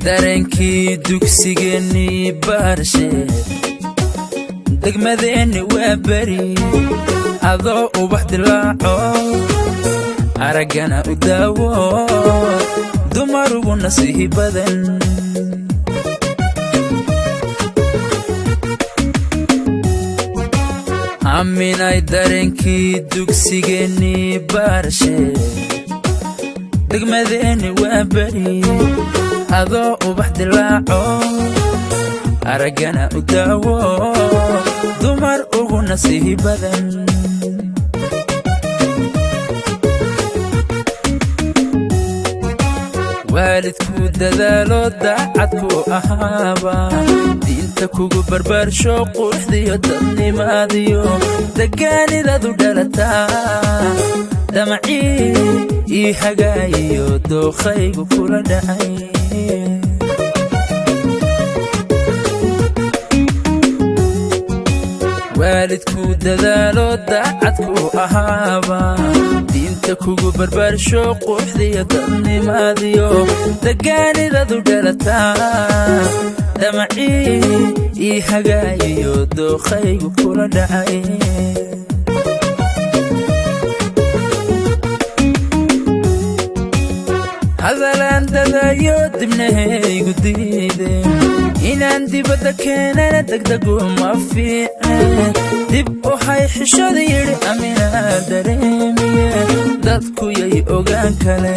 Dareenkii dugsigeennii baarshe degmadeenni waa beri adoo ubax dilaaco araggana u daawo dumarugu nasiihi badan. Aaminay dareenkii dugsigeennii baarshe degmadeenni waa beri adoo ubax dilaaco araggana u daawo dumar ugu nasiihi badan. Waalidku dadaalo daacadku ahaaba diinta kugu barbaarsho quruxdiyo dadnimaadiyo degaanidadu dhalataa damacii ii hagaayiyo dookhaygu kula dhacay. Waalidku dadaalo daacadku ahaaba diinta kugu barbaarsho quruxdiyo dadnimaadiyo degaanidadu dhalataa damacii ii hagaayiyo dookhaygu kula dhacay. Hadalaan dadayo dibnahaygu diideen inaan dibadda keenana degdegu ma fiicne dib waxay xishada yidhi aminaa dareemiye dadku yay ogaan kale.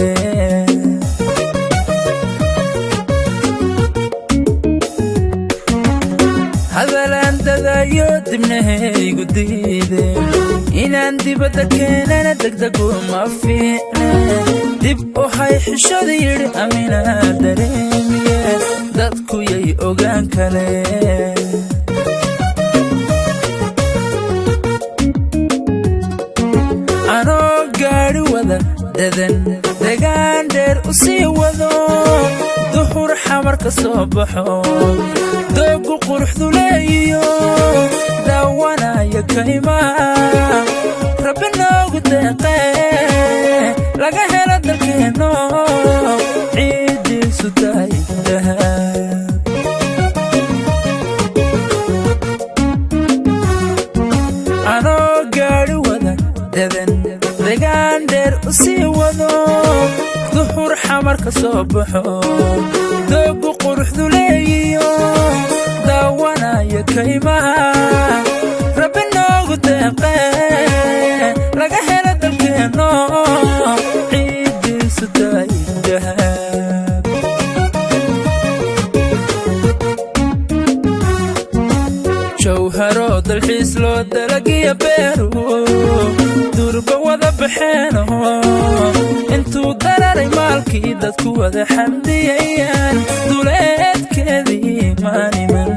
Hadalaan dadayo dibnahaygu diideen inaan dibadda keenana degdegu ma fiicne dib waxay xishada yidhi aminaa dareemiye dadku yay ogaan kale. Anoo gaadhi wada dadan degaan dheer u sii wado duxur xamar ka soo baxo doogu quruxdu leeyiyo daawanaya kaymaa rabbi noogu deeqee laga helo dalkeenno ciiddiisu tahay dahab. Anoo gaadhi wada dadan degaan dheer u sii wado duxur xamar ka soo baxo doogu quruxdu leeyiyo daawanaya kaymaha rabbi noogu deeqee laga helo dalkeenno ciiddiisu tahay dahab. Jawharo dalxiis loo dalagiya beeruhu durba wada baxeeno intuu dararay maalkii dadku wada xamdiyayaan duleedkeedii maaniman.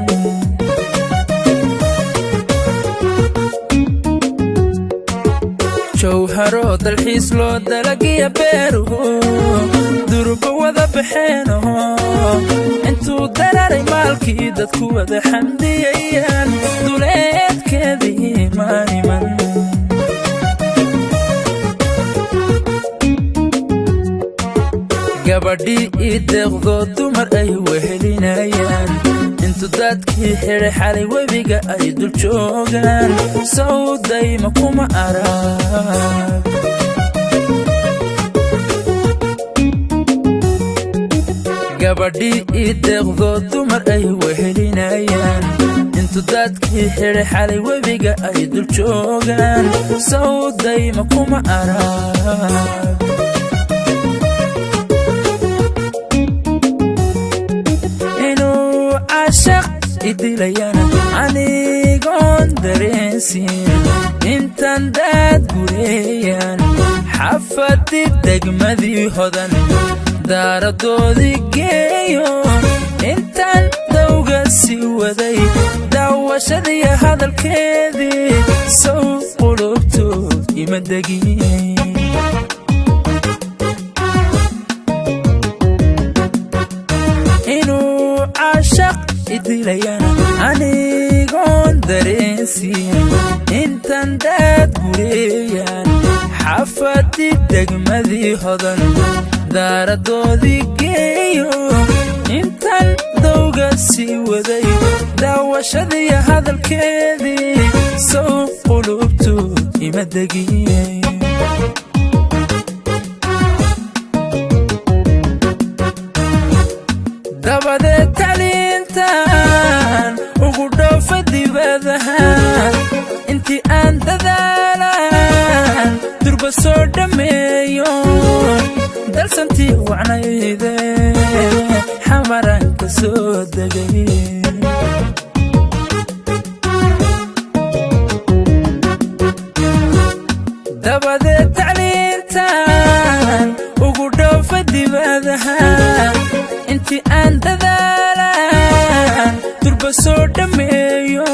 Jawharo dalxiis loo dalagiya beeruhu durba wada baxeeno intuu dararay maalkii dadku wada xamdiyayaan duleedkeedii maaniman. Gabadhii ii deeqdoo dumar ay wehelinayaan intuu dadkii xidhay xalay webiga ay dul joogaan sawdayma kuma arag. Gabadhii ii deeqdoo dumar ay wehelinayaan intuu dadkii xidhay xalay webiga ay dul joogaan sawdayma kuma arag. Inuu caashaq idilayana anigoon dareensiin intaan daad gureeyaan xafadi degmadii hodan daaradoodii geeyo intaan dawga sii waday daawashadiiyo hadalkeedii sow qulubtood ima degin. Inuu caashaq idilayana anigoon dareensiin intaan daad gureeyaan xafadi degmadii hodan daaradoodii geeyo Intan dowga sii waday daawashadii hadalkeedii, sow qulubtu ima degiye. Dabadeed tacliintan ugu dhoofa dibadaha, intii aan dadaalan durba soo dhammeeyo, dalsantii wacnayde xamaraan ka soo degay. Dabadeed tacliintan ugu dhoofa dibadaha, intii aan dadaalan durba soo dhammeeyo,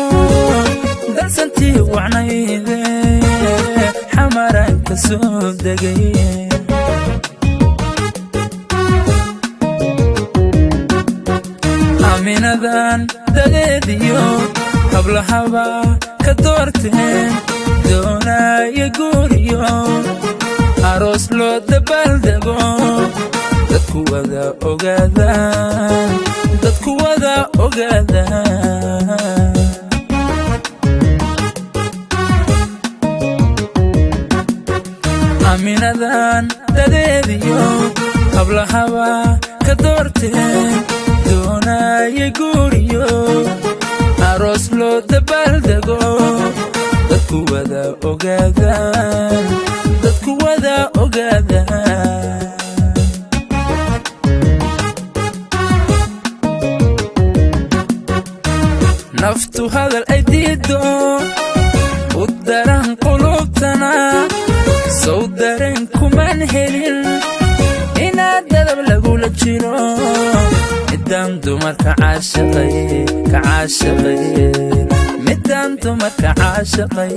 dalsantii wacnayde xamaraan ka soo degay. Aaminadan dadeediyo hablahaba ka doorteen, doonaya guuriyo aroos loo dabaaldego, dadku wada ogaadaan, dadku wada ogaadaan. Aaminadan dadeediyo hablahaba ka doorteen, doonaya guuriyo aroos loo dabaaldego, dadku wada ogaadaan, dadku wada ogaadaan. Naftu hadal ay diiddo u daran qulubtana, sow dareen kumaan helin inaad dadab lagula jiro, midaan dumarka caashaqay ka caashaqay, midaan dumarka caashaqay.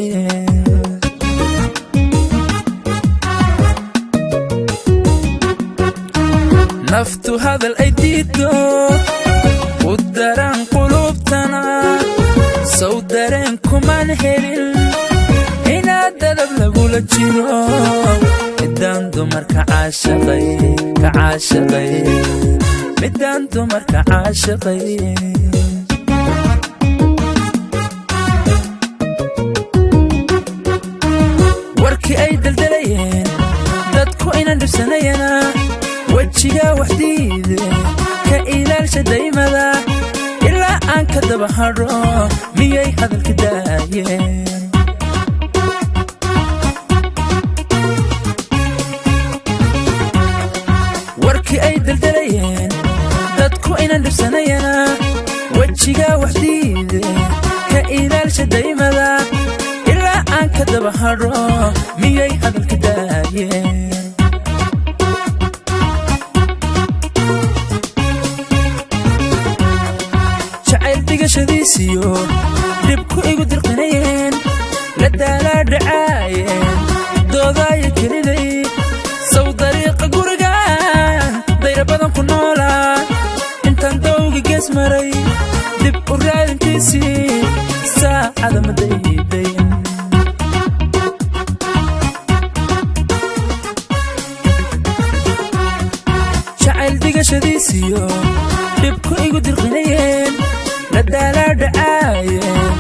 Naftu hadal ay diiddo u daran qulubtana, sow dareen kumaan helin inaad dadab lagula jiro, midaan dumarka caashaqay ka caashaqay, midaan dumarka caashaqay. Warkii ay daldalayeen dadku inaan dhibsanayana, wejigaa wax diide ka ilaalsha daymada, ilaa aan ka daba hadho miyay hadalka daayeen? Warkii ay daldalayeen dadku inaan dhibsanayana, wejigaa wax diide ka ilaalsha daymada, ilaa aan ka daba hadho miyay hadalka daayeen? Jacayl dhigashadiisiyo dhibku igu dirqinayeen, la daalaa dhacaayeen doodaaya keliday, sow dariiqa guriga dayra badan ku noolaa, intaan dowga gees maray dib u raadintiisii saacada ma daydayn. Jacayl dhigashadiisiyo dhibku igu dirqinayeen, la daalaa dhacaayeen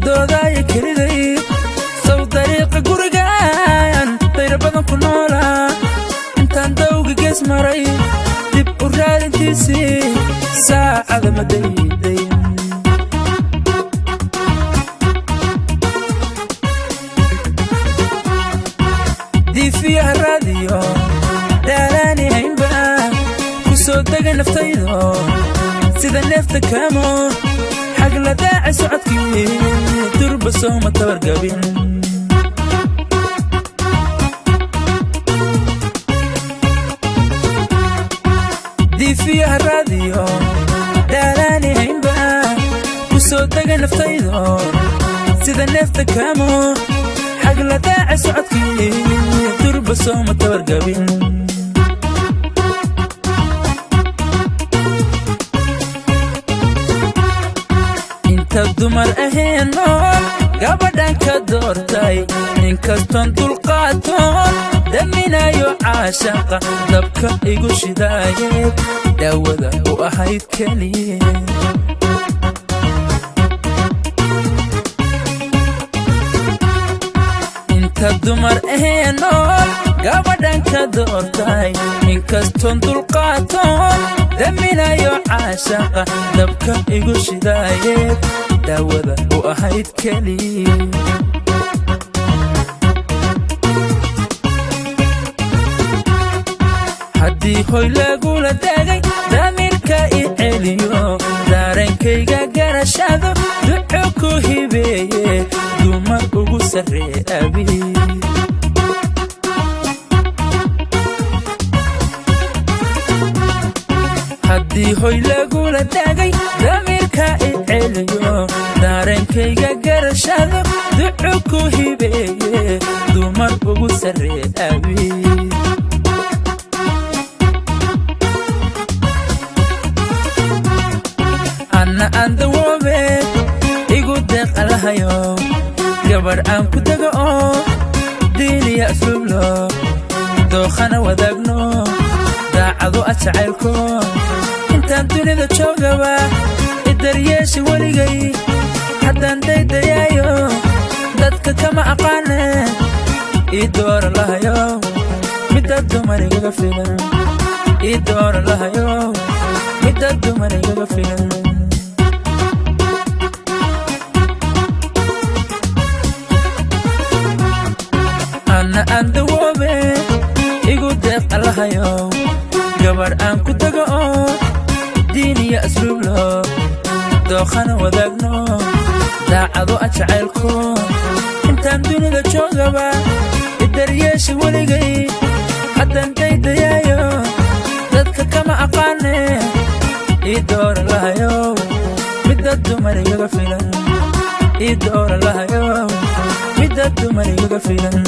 doodaaya keliday, sow dariiqa gurigan dayra badan ku noolaa, intaan dowga gees maray dib u raadintiisii saacada ma daydayn. Diifiyaha raadiyo dhaalaani haynba ku soo dega naftaydo, sida neefta kaamo xag la daaca socodkii durba sooma tabargabin. Diifiyaha raadiyo dhaalaani haynba ku soo dega naftaydo, sida neefta kaamo xag la daaca socodkii durba sooma tabargabin. Inta dumar aheen nool Gabadhan ka doortay inkastoon dulqaatoon daminayo caashaqa dabka igu shidaayeed daawada u ahayd keliye. Inta dumar ahee nool gabadhan ka doortay inkastoon dulqaatoon daminayo caashaqa dabka igu shidaayeed daawada u ahayd keliye. Haddii hoy lagula degay damirka i celiyo daareenkayga garashado duco ku hibeeye dumar ugu sarree abi. Haddii hoy lagula degay damirka i celiyo daareenkayga garashado duco ku hibeeye dumar ugu sarree abi. Anna aan dawoobe igu deeq alahayo gabadh aan ku dego oo diiniya asluublo dookhana wadaagno daacado a jacaylko intaan dunida joogaba idaryeeshi weligay haddaan daydayaayo dadka kama aqaane ii doora lahayo midda dumar igaga filan ii doora lahayo midda dumar igaga filan. Anna aan dawoobe igu deeq allahayo gabadh aan ku tago oo diiniya asluublo dookhana wadaagno daacado a jacaylko intaan dunida joogaba idaryeeshi weligay haddaan daydayaayo dadka kama aqaane ii doora lahayo midda dumar igaga filan ii doora lahayo midda dumar igaga filan.